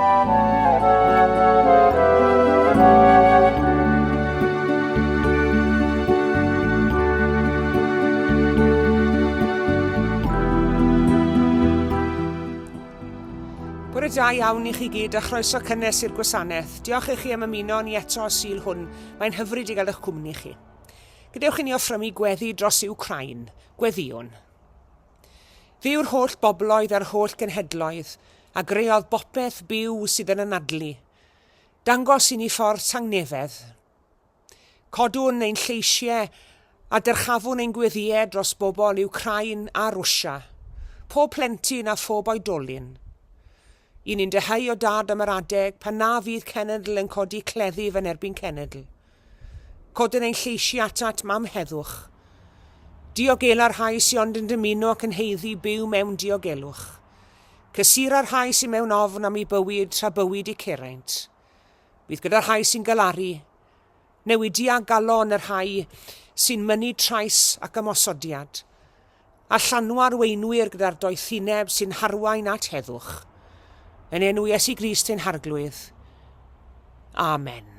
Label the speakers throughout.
Speaker 1: Bore da iawn i chi gyd a chroeso cynnes i'r gwasanaeth. Diolch i chi am ymuno ni eto y Sul hwn. Mae'n hyfryd i gael eich cwmni chi. Gadewch i ni offrymu gweddi dros Iwcrain. Gweddïwn. Dduw'r holl bobloedd a'r holl genhedloedd, a greodd bopeth byw sydd yn anadlu. Dangos i ni ffordd tangnefedd. Codwn ein lleisiau a dyrchafwn ein gweddïau dros bobl Iwcrain a Rwsia, pob plentyn a phob oedolyn. I ni'n dyheu o dad am yr adeg pan na fydd cenedl yn codi cleddyf yn erbyn cenedl. Codwn ein lleisiau atat, Mam Heddwch. Diogela'r rhai sy ond yn dymuno ac yn haeddu byw mewn diogelwch. Cysura'r rhai sy mewn ofn am eu bywyd tra bywyd eu ceraint. Bydd gyda'r rhai sy'n galaru. Newidia galon y rhai sy'n mynnu trais ac ymosodiad. A llanwa arweinwyr gyda'r doethineb sy'n harwain at heddwch. Yn enw Iesu Grist ein Harglwydd. Amen.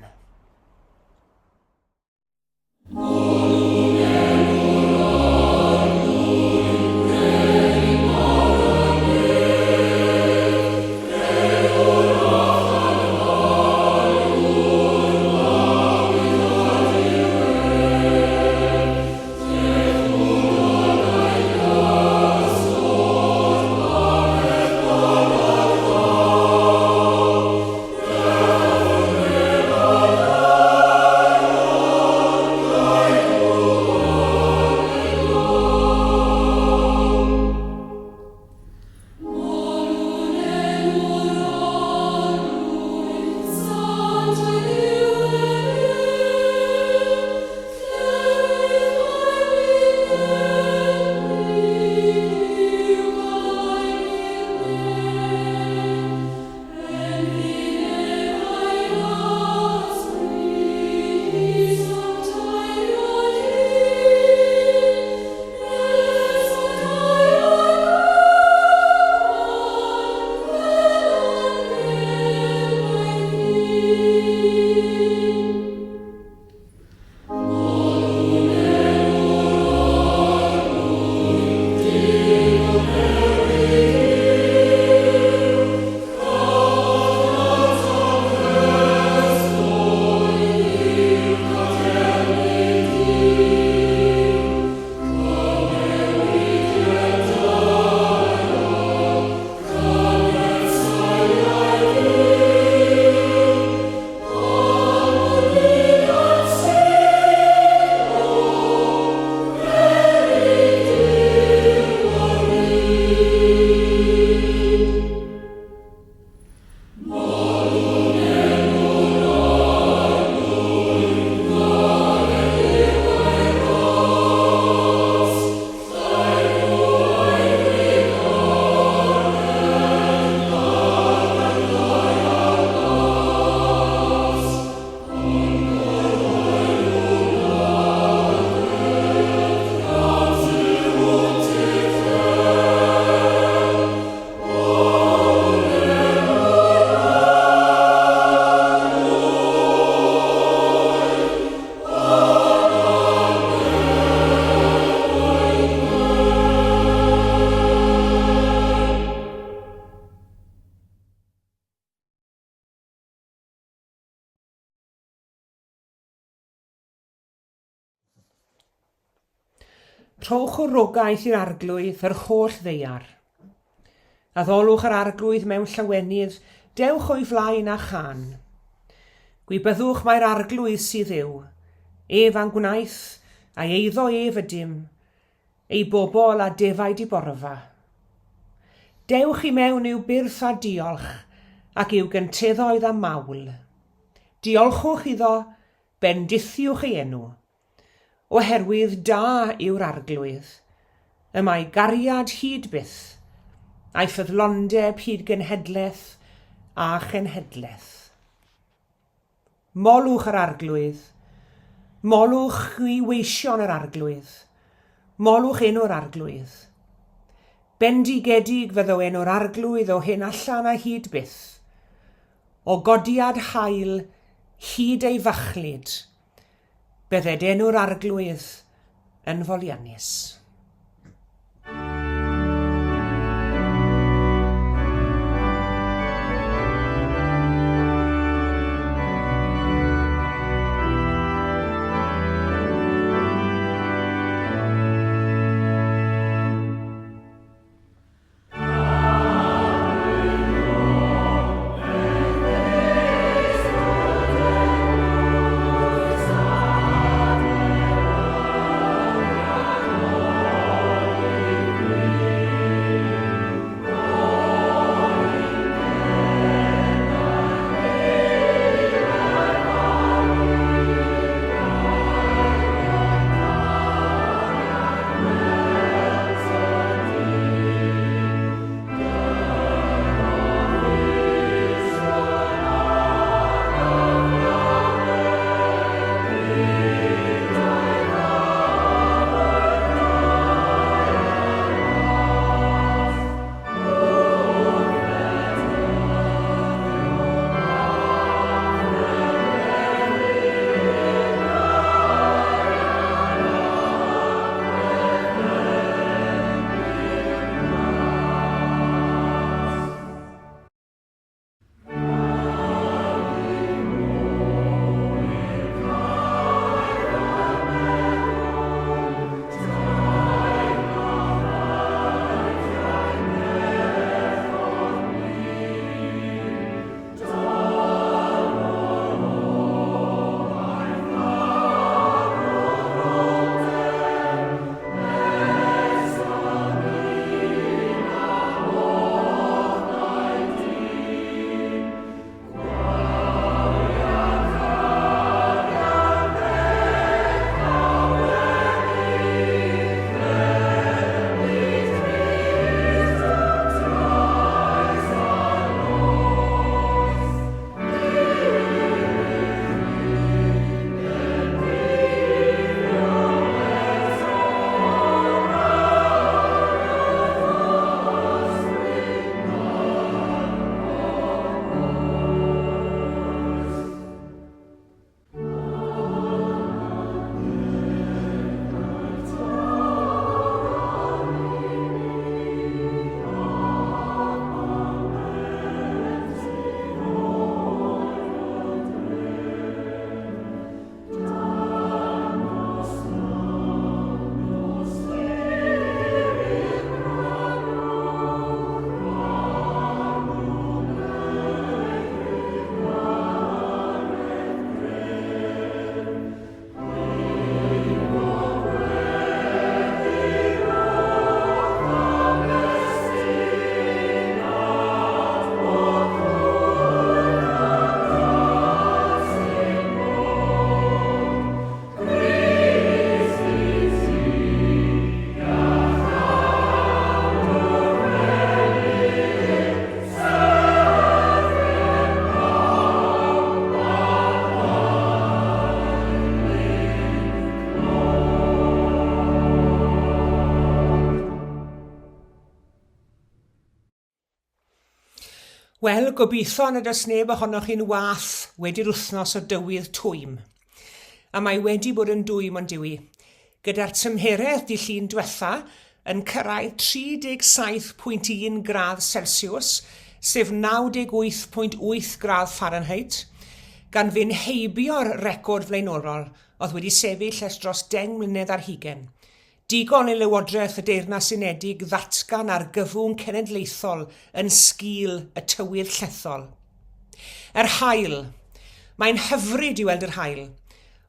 Speaker 1: Rhowch o rogaeth i'r Arglwydd yr holl ddaear. Addolwch yr Arglwydd mewn llawenydd, dewch o'i flaen â chân. Gwybyddwch mai'r Arglwydd sydd Dduw, ef a'n gwnaeth, a'i eiddo ef ydym, ei bobl a defaid i borfa. Dewch i mewn i'w byrth â diolch, ac i'w gynteddoedd â mawl. Diolchwch iddo, bendithiwch ei enw. Oherwydd da yw'r Arglwydd, y mae gariad hyd byth, a'i ffyddlondeb hyd genhedlaeth a chenhedlaeth. Molwch yr Arglwydd, molwch chwi weision yr Arglwydd, molwch enw'r Arglwydd. Bendigedig fyddo enw'r Arglwydd o hyn allan a hyd byth. O godiad haul hyd ei fachlud, bydded enw'r Arglwydd yn foliannus. Wel, gobeithio nad oes neb ohonoch chi'n wath wedi'r wythnos o dywydd twym. A mae wedi bod yn dwym ond yw i. Gyda'r tymheredd dy Llun dwetha yn cyrraedd 37.1 gradd Celsiws, sef 98.8 gradd Fahrenheit, gan fynd heibio'r record flaenorol oedd wedi sefyll ers dros 10 mlynedd ar hugain. Digon i Lywodraeth y Deyrnas Unedig ddatgan argyfwng cenedlaethol yn sgil y tywydd llethol. Yr haul. Mae'n hyfryd i weld yr haul,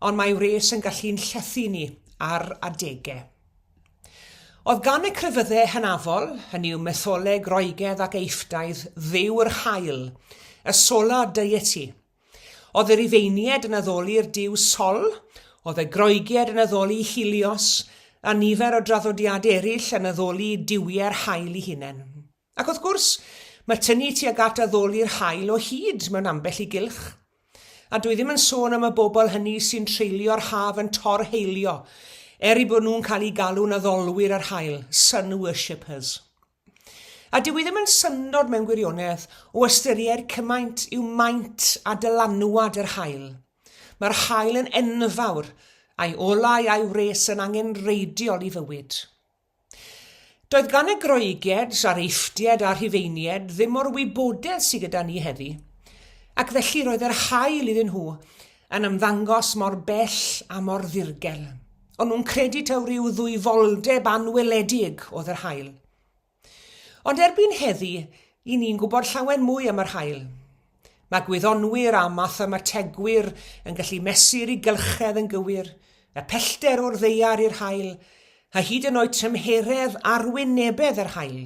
Speaker 1: ond mae wres yn gallu'n llethu ni ar adegau. Oedd gan y crefyddau hynafol, hynny yw mytholeg Roegaidd ac Eifftaidd, dduw'r haul, y solar deity, Oedd y Rufeiniaid yn addoli'r duw Sol, oedd y Groegiaid yn addoli Helios, a nifer o draddodiadau eraill yn addoli duwiau'r haul eu hunain. Ac wrth gwrs, mae tynnu tuag at addoli'r haul o hyd mewn ambell i gylch. A dwi ddim yn sôn am y bobl hynny sy'n treulio'r haf yn torheulio, er eu bod nhw'n cael eu galw'n addolwyr yr haul, sun worshippers. A dyw i ddim yn syndod mewn gwirionedd o ystyried cymaint yw maint a dylanwad yr haul. Mae'r haul yn enfawr, a'i olau a'i wres yn angenrheidiol i fywyd. Doedd gan y Groegiaid a'r Eifftiaid a'r Rhufeiniaid ddim o'r wybodaeth sydd gyda ni heddi, ac felly roedd yr haul iddyn nhw yn ymddangos mor bell a mor ddirgel. O'n nhw'n credu taw rhyw ddwyfoldeb anweledig oedd yr haul. Ond erbyn heddi, i ni'n gwybod llawer mwy am yr haul. Mae gwyddonwyr a mathemategwyr yn gallu mesur i gylchedd yn gywir, y pellter o'r ddaear i'r haul, a hyd yn oed tymheredd arwynebedd yr haul.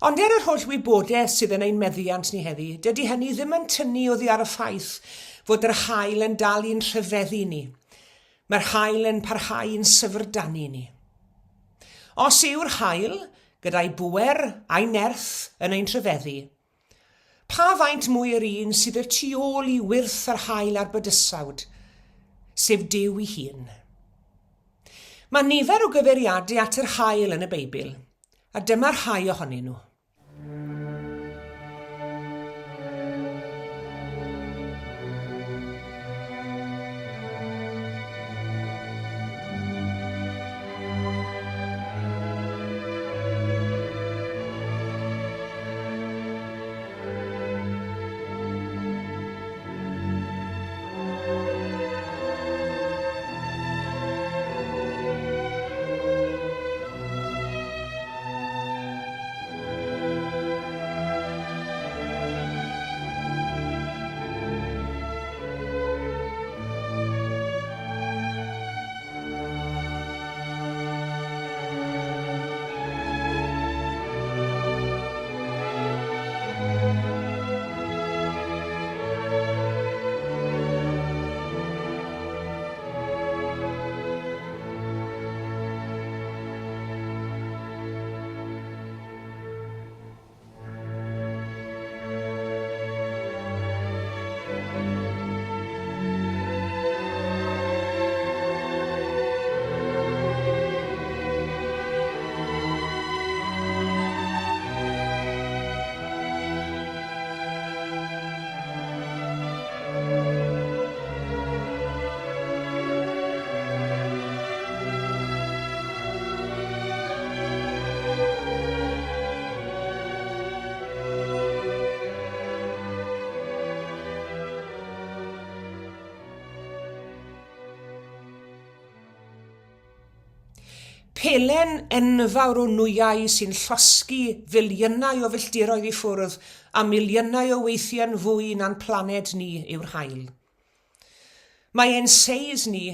Speaker 1: Ond er yr holl wybodaeth sydd yn ein meddiant ni heddi, dydy hynny ddim yn tynnu oddi ar y ffaith fod yr haul yn dal i'n rhyfeddu ni. Mae'r haul yn parhau i'n syfrdanu ni. Os yw'r haul, gyda'i bŵer a'i nerth, yn ein rhyfeddu, pa faint mwy yr un sydd y tu ôl i wyrth yr haul a'r bydysawd, sef Duw ei hun? Mae nifer o gyfeiriadau at yr haul yn y Beibl, a dyma rhai ohonyn nhw. Pelen enfawr o nwyau sy'n llosgi filiynau o filltiroedd i ffwrdd a miliynau o weithiau'n fwy na'n planed ni yw'r haul. Mae ein seis ni,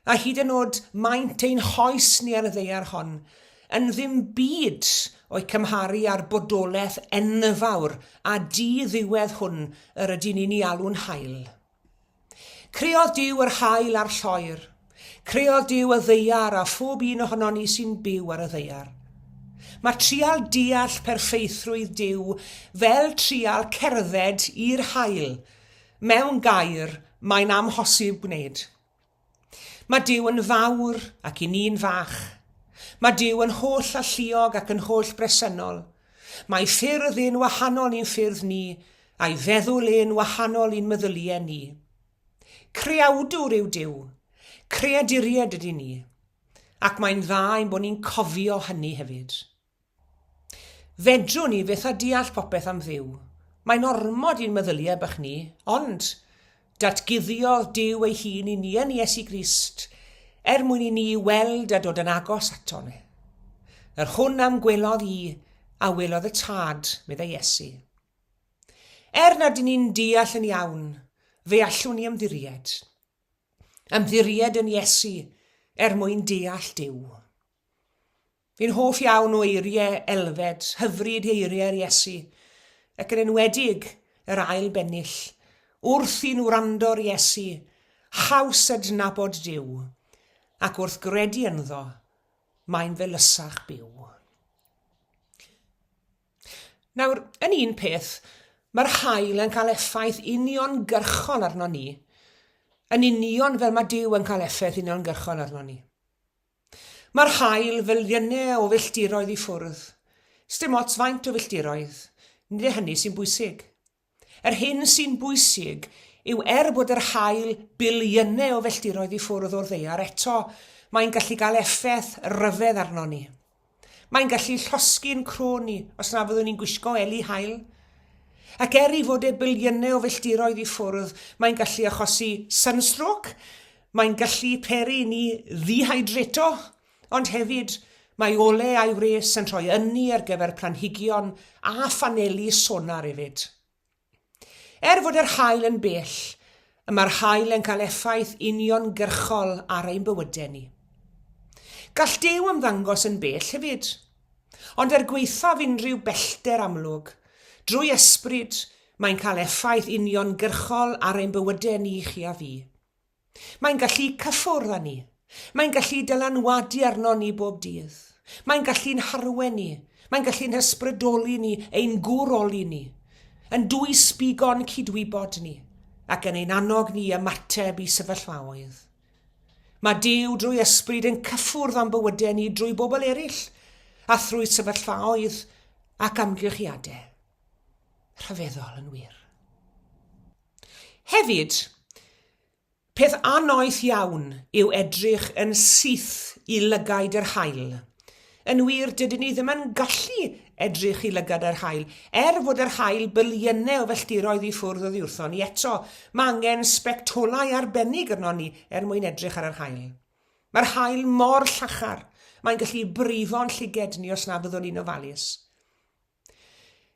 Speaker 1: a hyd yn oed maint ein hoes ni ar y ddaear hon, yn ddim byd o'i cymharu â'r bodolaeth enfawr a di-ddiwedd hwn yr ydyn ni'n ei alw'n haul. Creodd Duw yr haul a'r lloer. Creodd Duw y ddaear a phob un ohonon ni sy'n byw ar y ddaear. Mae trial deall perffeithrwydd Duw fel trial cerdded i'r haul, Mewn gair, mae'n amhosib gwneud. Mae Duw yn fawr ac i ni'n fach. Mae Duw yn holl alluog ac yn holl bresennol. Mae ffyrdd e'n wahanol i'n ffyrdd ni, a'i feddwl e'n wahanol i'n meddyliau ni. Creawdwr yw Duw. Creaduriaid ydyn ni. Ac mae'n dda ein bod ni'n cofio hynny hefyd. Fedrwn ni fyth â deall popeth am Dduw. Mae'n ormod i'n meddyliau bach ni, ond datguddiodd Duw ei hun i ni yn Iesu Grist, er mwyn i ni weld a dod yn agos ato ni. Yr hwn a'm gwelodd i, a welodd y Tad, meddai Iesu. Er nad ydyn ni'n deall yn iawn, fe allwn ni ymddiried. Ymddiried yn Iesu er mwyn deall Duw. Fi'n hoff iawn o eiriau Elfed, hyfryd eiriau'r Iesu, ac yn enwedig yr ail bennill, wrth i'n wrando'r Iesu, haws adnabod Duw, ac wrth gredu ynddo, mae'n felysach byw. Nawr, yn un peth, mae'r haul yn cael effaith uniongyrchol arno ni, yn union fel mae Duw yn cael effaith uniongyrchol arno ni. Mae'r haul filiynau o filltiroedd i ffwrdd. Sdim ots faint o filltiroedd, nid e hynny sy'n bwysig. Yr hyn sy'n bwysig yw er bod yr haul biliynau o filltiroedd i ffwrdd o'r ddaear eto, mae'n gallu gael effaith ryfedd arnon ni. Mae'n gallu llosgi'n crôn ni os na fyddwn ni'n gwisgo eli haul. Ac er ei fod e biliynau o filltiroedd i ffwrdd, mae'n gallu achosi sunstroke, mae'n gallu peri i ni ddihydreto, ond hefyd mae ole a'i wres yn rhoi ynni ar gyfer planhigion a phaneli sonar hefyd. Er fod yr haul yn bell, y mae'r haul yn cael effaith uniongyrchol ar ein bywydau ni. Gall Duw ymddangos yn bell hefyd. Ond er gwaethaf unrhyw bellter amlwg, drwy ysbryd, mae'n cael effaith uniongyrchol ar ein bywydau ni, chi a fi. Mae'n gallu cyffwrdd â ni. Mae'n gallu dylanwadu arnon ni bob dydd. Mae'n gallu'n harwen ni. Mae'n gallu'n hysbrydoli ni, ein gwroli ni, yn dwys bigon cydwybod ni, ac yn ein annog ni i ymateb i sefyllfaoedd. Mae Duw drwy ysbryd yn cyffwrdd â'n bywydau ni drwy bobl eraill, a thrwy sefyllfaoedd ac amgylchiadau. Rhyfeddol yn wir. Hefyd, peth annoeth iawn yw edrych yn syth i lygaid yr haul. Yn wir, dydyn ni ddim yn gallu edrych i lygad yr haul. Er fod yr haul biliynau o felltiroedd i ffwrdd oddi wrthon ni eto, mae angen sbectolau arbennig arnon ni er mwyn edrych ar yr haul. Mae'r haul mor llachar, mae'n gallu brifo'n llyged ni os na fyddwn ni'n ofalus.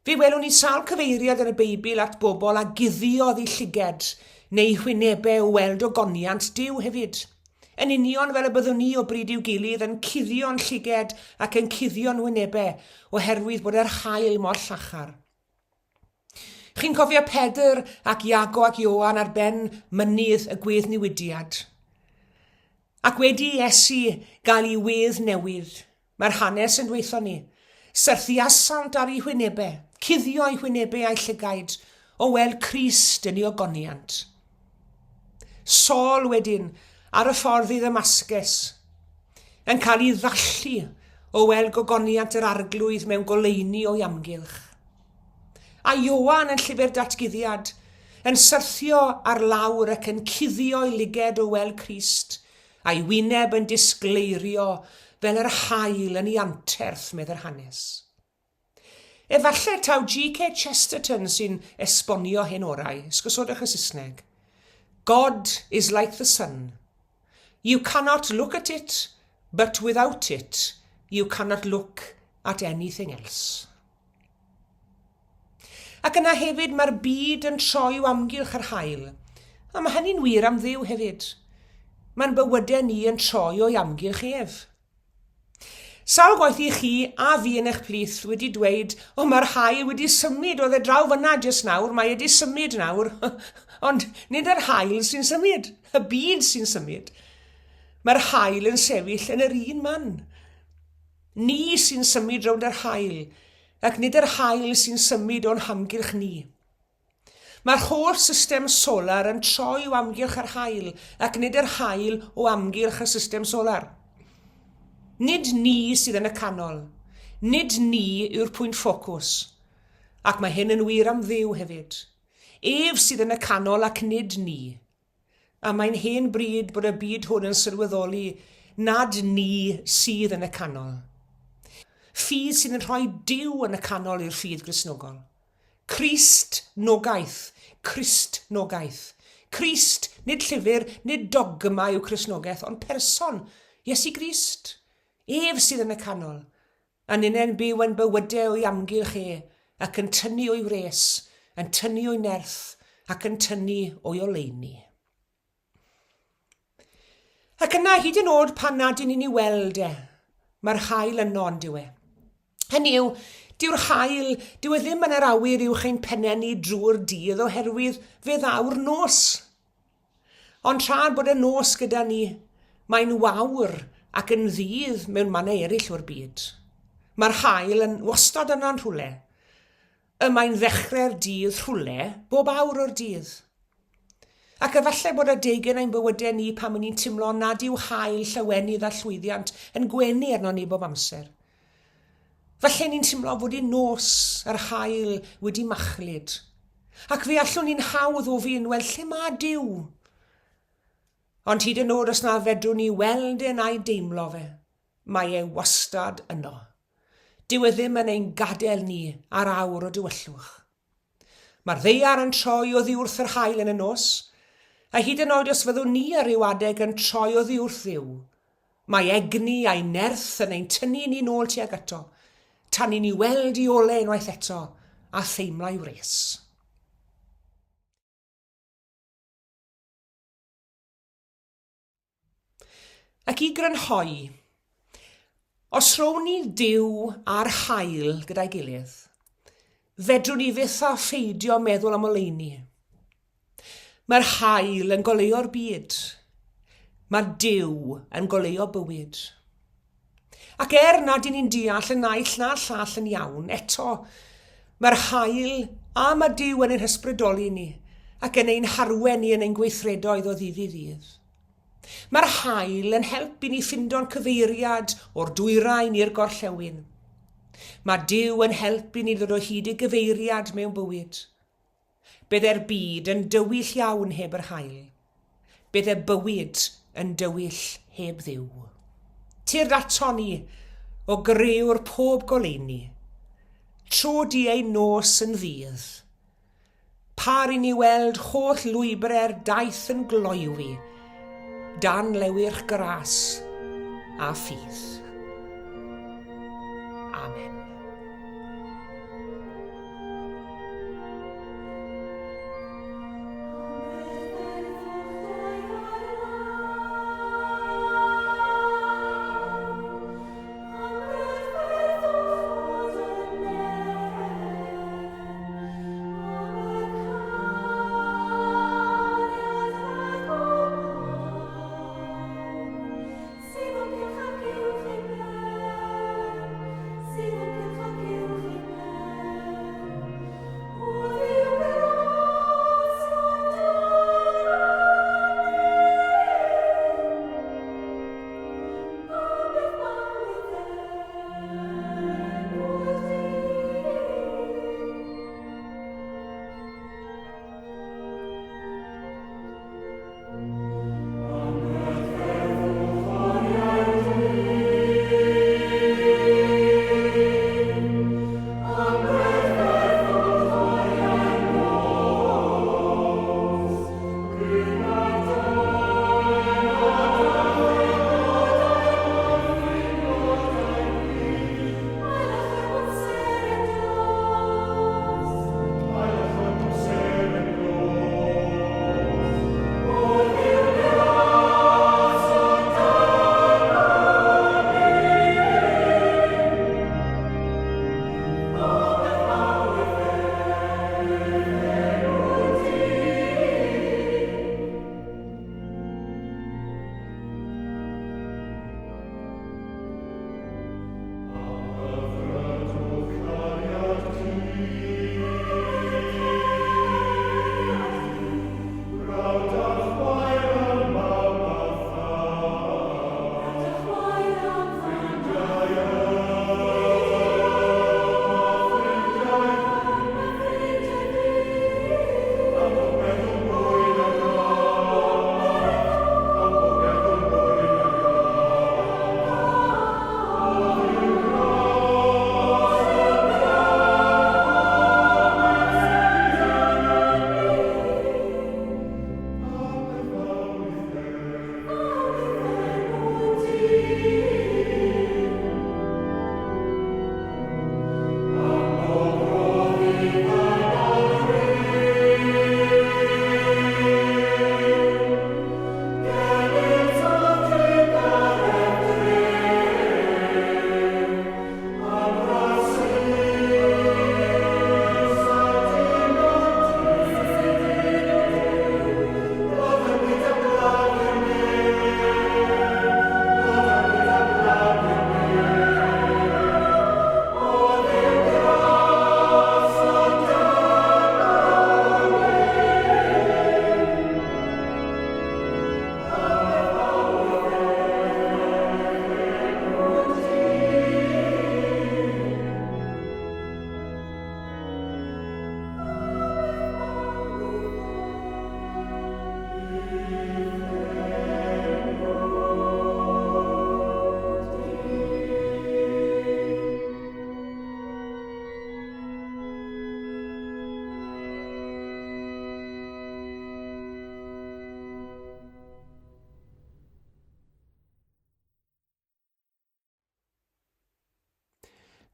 Speaker 1: Fe welwn ni sawl cyfeiriad yn y Beibl at bobl a guddiodd eu llyged neu hwynebau o weld ogoniant Duw hefyd. Yn union fel y byddwn ni o bryd i'w gilydd yn cuddio'n llyged ac yn cuddio'n hwynebau oherwydd bod yr haul mor llachar. Chi'n cofio Pedr ac Iago ac Ioan ar ben mynydd y gweddnewidiad? Ac wedi i Iesu gael ei wedd newydd, Mae'r hanes yn dweutho ni. Syrthiasant ar eu hwynebau, cuddio eu hwynebau a'u llygaid, o weld Crist yn ei ogoniant. Saul wedyn, ar y ffordd i Ddamascus, yn cael ei ddallu o weld gogoniant yr Arglwydd mewn goleuni o'i amgylch. A Ioan yn llyfr Datguddiad, yn syrthio ar lawr ac yn cuddio ei lyged o weld Crist, a'i wyneb yn disgleirio fel yr haul yn ei anterth, medd yr hanes. Efallai taw GK Chesterton sy'n esbonio hyn orau, esgusodwch y Saesneg. God is like the sun. You cannot look at it, but without it, you cannot look at anything else. Ac yna hefyd mae'r byd yn troi o amgylch yr haul. A mae hynny'n wir am Dduw hefyd. Mae'n bywydau ni yn troi o'i amgylch ef. Sawl gwaith i chi a fi yn eich plith wedi dweud, o mae'r haul wedi symud, oedd e draw fyna jyst nawr, mae wedi symud nawr. Ond nid yr haul sy'n symud, y byd sy'n symud. Mae'r haul yn sefyll yn yr un man. Ni sy'n symud rownd yr haul, ac nid yr haul sy'n symud o'n hamgylch ni. Mae'r holl system solar yn troi o amgylch yr haul, ac nid yr haul o amgylch y system solar. Nid ni sydd yn y canol. Nid ni yw'r pwynt ffocws. Ac mae hyn yn wir am Dduw hefyd. Ef sydd yn y canol ac nid ni. A mae'n hen bryd bod y byd hwn yn sylweddoli nad ni sydd yn y canol. Ffydd sydd yn rhoi Duw yn y canol yw'r ffydd Gristnogol. Crist nogaeth, Cristnogaeth. Crist, nid llyfr, nid dogma yw Cristnogaeth, ond person, Iesu Grist. Ef sydd yn y canol. A ninnau'n byw ein bywydau o'i amgylch e, ac yn tynnu o'i wres, yn tynnu o'i nerth, ac yn tynnu o'i oleuni. Ac yna, hyd yn oed pan nad ydyn ni'n ei weld e, mae'r haul yno yn dyw e. Hynny yw, dyw'r haul, dyw e ddim yn yr awyr uwch ein pennau ni drwy'r dydd oherwydd fe ddaw'r nos. Ond tra bod y nos gyda ni, mae'n wawr ac yn ddydd mewn mannau eraill o'r byd. Mae'r haul yn wastad yno'n rhywle. Y mae'n ddechrau'r dydd rhywle bob awr o'r dydd. Ac efallai bod adegau yn ein bywydau ni pan ni'n teimlo nad yw haul llawenydd a llwyddiant yn gwenu arnon ni bob amser. Falle ni'n teimlo fod ein nos, yr haul, wedi machlud. Ac fe allwn ni'n hawdd ofyn, wel, lle mae Duw? Ond hyd yn oed os na fedrwn ni weld e na'i deimlo fe, mae e wastad yno. Dyw e ddim yn ein gadael ni ar awr o dywyllwch. Mae'r ddaear yn troi oddi wrth yr haul yn y nos, a hyd yn oed os fyddwn ni ar ryw adeg yn troi oddi wrth Dduw, mae egni a'i nerth yn ein tynnu ni nôl tuag ato, tan i ni weld i ole unwaith eto a theimlo'i wres. Ac i grynhoi, os rown ni Duw a'r haul gyda'i gilydd, fedrwn ni fyth â pheidio meddwl am oleuni. Mae'r haul yn goleuo'r byd. Mae Duw yn goleuo bywyd. Ac er nad y'n ni'n deall y naill na'r llall yn iawn, eto, mae'r haul a mae Duw yn ein hysbrydoli ni ac yn ein harwen ni yn ein gweithredoedd o ddydd i ddydd. Mae'r haul yn help i ni ffindo'n cyfeiriad o'r dwyrain i'r gorllewin. Mae Duw yn help i ni ddod o hyd i gyfeiriad mewn bywyd. Bydde'r byd yn dywyll iawn heb yr haul. Bydde bywyd yn dywyll heb Dduw. Tyrd ato ni, o grëwr pob goleuni. Tro di ein nos yn ddydd. Par i ni weld holl lwybre'r daith yn gloywi, dan lewyrch gras a ffydd. Amen.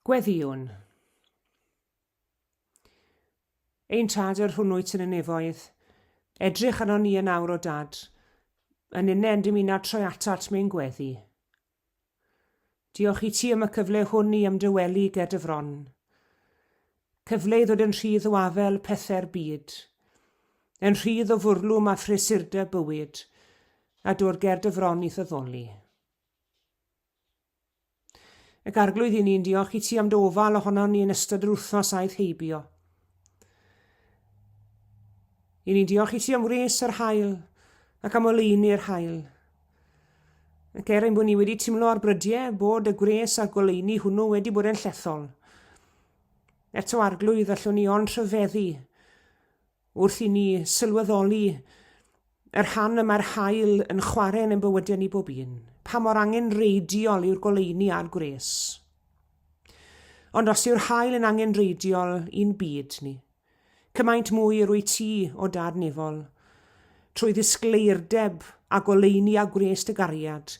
Speaker 1: Gweddïwn. Ein Tad yr hwn wyt yn y nefoedd, edrych arnon ni yn awr o Dad, yn unne yn dymuno troi atat mewn gweddi. Diolch i ti am y cyfle hwn i ymdawelu ger dy fron. Cyfle i ddod yn rhydd o afel pethau'r byd, yn rhydd o fwrlwm a phrysurdeb bywyd, a dod ger dy fron i'th addoli. Ac Arglwydd i ni'n diolch i ti am dy ofal ohonon ni yn ystod yr wythnos aeth heibio. I ni'n diolch i ti am wres yr haul ac am oleuni'r haul. Ac er ein bod ni wedi timlo ar brydiau bod y gwres a'r goleuni hwnnw wedi bod yn llethol, eto Arglwydd allwn ni ond rhyfeddu wrth i ni sylweddoli y rhan y mae'r haul yn chwarae yn ein bywydau ni bob un, pa mor angenrheidiol yw'r goleuni a'r gwres. Ond os yw'r haul yn angenrheidiol i'n byd ni, Cymaint mwy yr wyt ti, o Dad nefol, trwy ddisgleirdeb a goleuni a gwres dy gariad,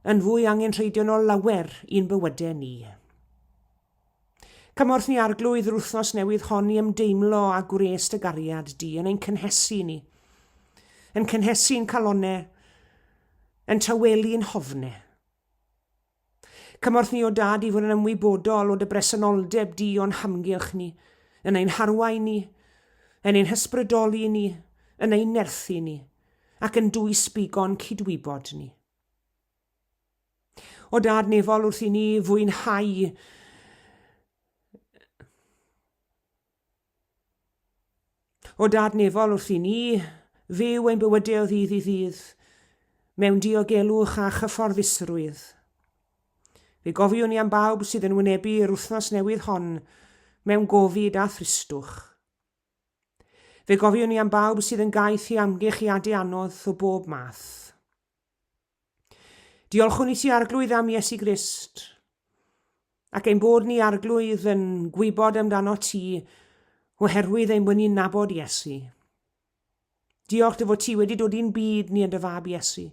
Speaker 1: yn fwy angenrheidiol o lawer i'n bywydau ni. Cymorth ni Arglwydd yr wythnos newydd hon i ymdeimlo â gwres dy gariad di yn ein cynhesu ni, yn cynhesu'n calonnau, yn tawelu'n hofnau. Cymorth ni o Dad i fod yn ymwybodol o dy bresenoldeb di o'n hamgylch ni, yn ein harwain ni, yn ein hysbrydoli ni, yn ein nerthu ni, ac yn dwys bigo'n cydwybod ni. O Dad nefol wrth i ni fwynhau O Dad nefol wrth i ni fyw ein bywydau o ddydd i ddydd mewn diogelwch a chyfforddusrwydd. Fe gofiwn ni am bawb sydd yn wynebu yr wythnos newydd hon mewn gofid a thristwch. Fe gofiwn ni am bawb sydd yn gaeth i amgylchiadau anodd o bob math. Diolchwn i ti, Arglwydd, am Iesu Grist, ac ein bod ni, Arglwydd, yn gwybod amdano ti oherwydd ein bod ni'n nabod Iesu. Diolch dy fod ti wedi dod i'n byd ni yn dy fab Iesu,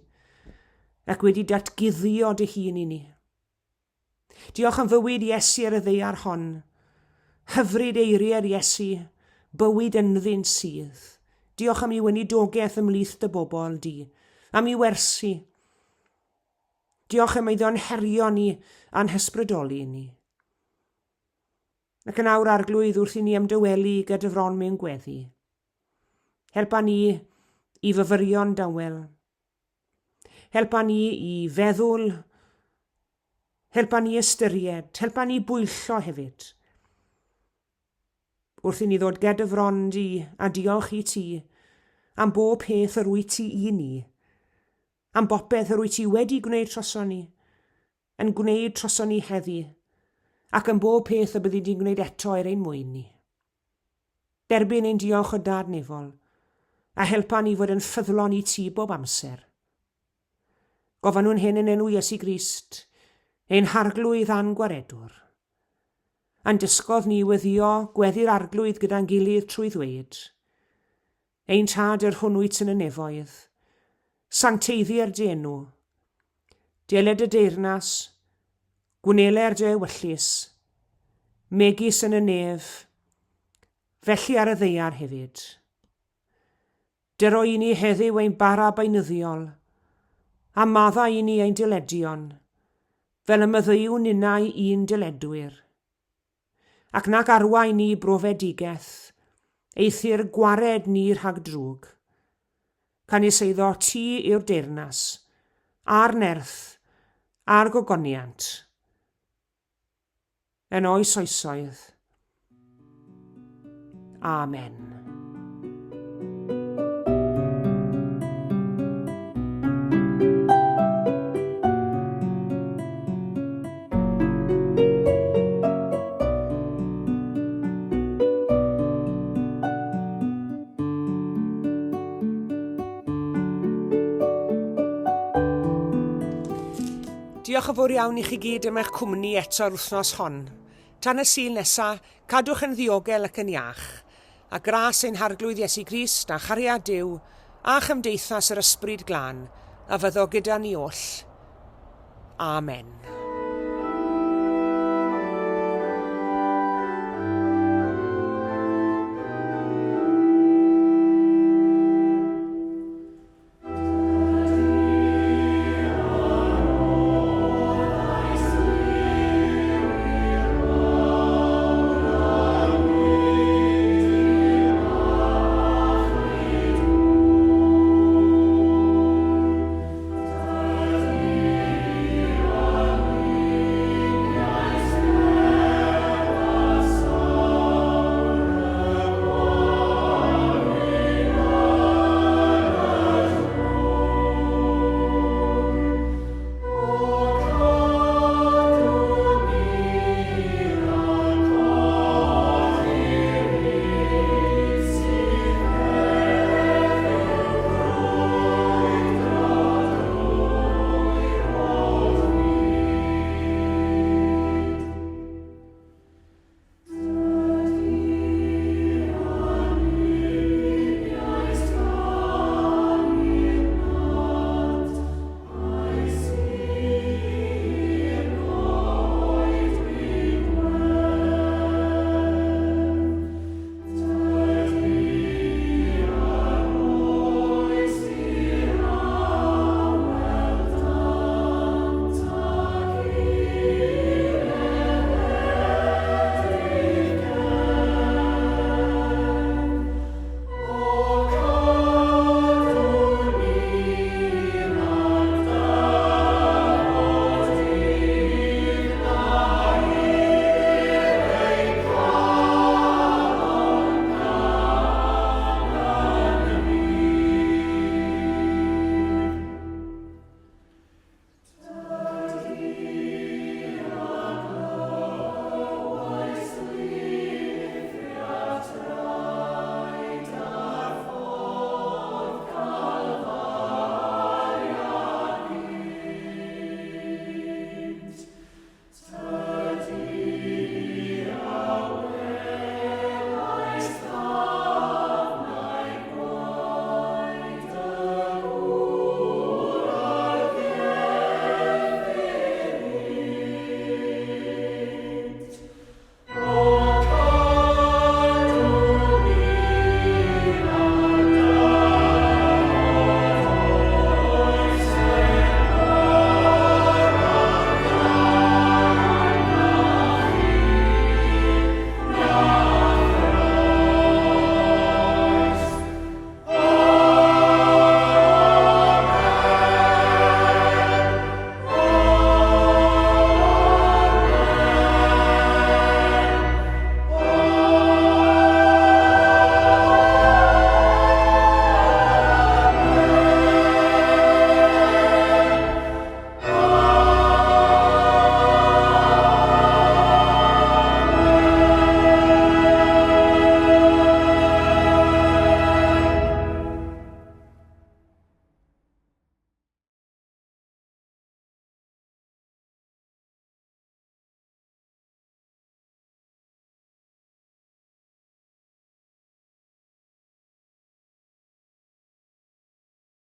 Speaker 1: ac wedi datguddio dy hun i ni. Diolch am fywyd Iesu ar y ddaear hon. Hyfryd eiriau'r Iesu, bywyd ynddynt sydd. Diolch am ei weinidogaeth ymhlith dy bobl di, am ei wersi. Diolch am iddo'n herio ni a'n hysbrydoli ni. Ac yn awr Arglwydd wrth i ni ymdawelu gyda fron mewn gweddi. Helpa ni i fyfyrio'n dawel. Helpa ni i feddwl, helpa ni ystyried, helpa ni bwyllo hefyd. Wrth i ni ddod ged y fron di a diolch i ti am bob peth yr wyt ti i ni, am bopeth yr wyt ti wedi gwneud troson ni, yn gwneud troson ni heddi, ac am bob peth y byddi di'n gwneud eto er ein mwyn ni. Derbyn ein diolch o Dad nefol, a helpa ni fod yn ffyddlon i ti bob amser. Gofynnwn hyn yn enw Iesu Grist, ein Harglwydd a'n Gwaredwr. A'n dysgodd ni weddio gweddi'r Arglwydd gyda'n gilydd trwy ddweud, Ein Tad yr hwn wyt yn y nefoedd, sancteiddier dy enw. Deled dy deyrnas, gwneler dy ewyllys, megis yn y nef, felly ar y ddaear hefyd. Dyro i ni heddiw ein bara beunyddiol, a maddau i ni ein dyledion, fel y maddeuwn ninnau i'n dyledwyr. Ac nac arwain ni i brofedigaeth, eithr gwared ni rhag drwg. Canys eiddo ti yw'r deyrnas, a'r nerth, a'r gogoniant, yn oes oesoedd. Amen. Diolch yn fawr iawn i chi gyd am eich cwmni eto'r wythnos hon. Tan y Sul nesa, cadwch yn ddiogel ac yn iach. A gras ein Harglwydd Iesu Grist, a chariad Duw, a chymdeithas yr Ysbryd Glân, a fyddo gyda ni oll. Amen.